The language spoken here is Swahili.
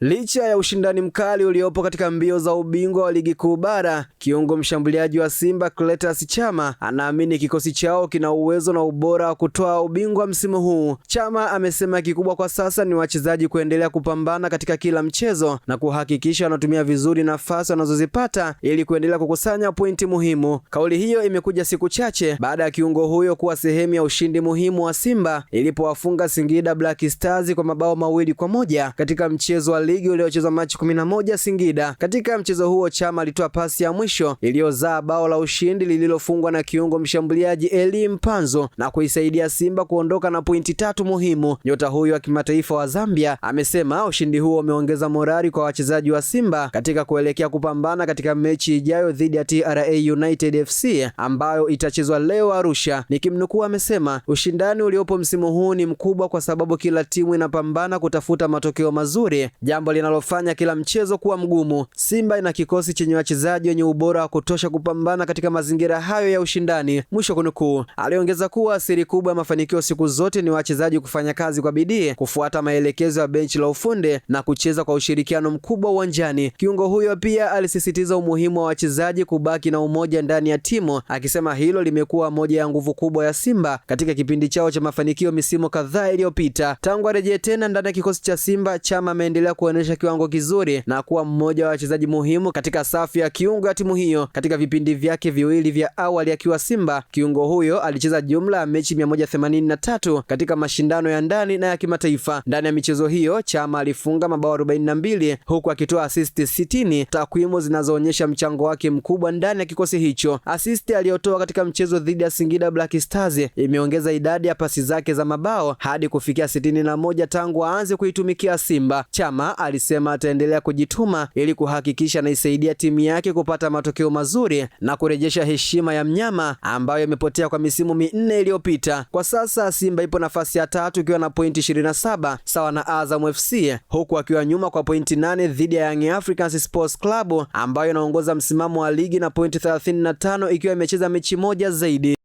Licha ya ushindani mkali uliopo katika mbio za ubingwa wa Ligi Kuu Bara, kiungo mshambuliaji wa Simba Clatous Chama anaamini kikosi chao kina uwezo na ubora wa kutoa ubingwa msimu huu. Chama amesema kikubwa kwa sasa ni wachezaji kuendelea kupambana katika kila mchezo na kuhakikisha wanatumia vizuri nafasi wanazozipata ili kuendelea kukusanya pointi muhimu. Kauli hiyo imekuja siku chache baada ya kiungo huyo kuwa sehemu ya ushindi muhimu wa Simba ilipowafunga Singida Black Stars kwa mabao 2-1 katika mchezo wa ligi uliochezwa Machi 11 Singida. Katika mchezo huo, Chama alitoa pasi ya mwisho iliyozaa bao la ushindi lililofungwa na kiungo mshambuliaji Eli Mpanzu na kuisaidia Simba kuondoka na pointi 3 muhimu. Nyota huyo wa kimataifa wa Zambia amesema ushindi huo umeongeza morali kwa wachezaji wa Simba katika kuelekea kupambana katika mechi ijayo dhidi ya TRA United FC ambayo itachezwa leo Arusha. Nikimnukuu amesema ushindani uliopo msimu huu ni mkubwa kwa sababu kila timu inapambana kutafuta matokeo mazuri, jambo linalofanya kila mchezo kuwa mgumu. Simba ina kikosi chenye wachezaji wenye ubora wa kutosha kupambana katika mazingira hayo ya ushindani, mwisho kunukuu. Aliongeza kuwa siri kubwa ya mafanikio siku zote ni wachezaji kufanya kazi kwa bidii, kufuata maelekezo ya benchi la ufundi na kucheza kwa ushirikiano mkubwa uwanjani. Kiungo huyo pia alisisitiza umuhimu wa wachezaji kubaki na umoja ndani ya timu, akisema hilo limekuwa moja ya nguvu kubwa ya Simba katika kipindi chao cha mafanikio misimu kadhaa iliyopita. Tangu arejee tena ndani ya kikosi cha Simba, Chama ameendelea kuonyesha kiwango kizuri na kuwa mmoja wa wachezaji muhimu katika safu ya kiungo ya timu hiyo. Katika vipindi vyake viwili vya awali akiwa Simba, kiungo huyo alicheza jumla ya mechi 183 katika mashindano ya ndani na ya kimataifa. Ndani ya michezo hiyo, Chama alifunga mabao 42 huku akitoa asisti 60, takwimu zinazoonyesha mchango wake mkubwa ndani ya kikosi hicho. Asisti aliyotoa katika mchezo dhidi ya Singida Black Stars imeongeza idadi ya pasi zake za mabao hadi kufikia 61 tangu aanze kuitumikia Simba. Chama alisema ataendelea kujituma ili kuhakikisha anaisaidia timu yake kupata matokeo mazuri na kurejesha heshima ya mnyama ambayo imepotea kwa misimu 4 iliyopita. Kwa sasa Simba ipo nafasi ya 3 ikiwa na pointi 27 sawa na Azam FC, huku akiwa nyuma kwa pointi 8 dhidi ya Young Africans Sports Club ambayo inaongoza msimamo wa ligi na pointi 35 ikiwa imecheza mechi moja zaidi.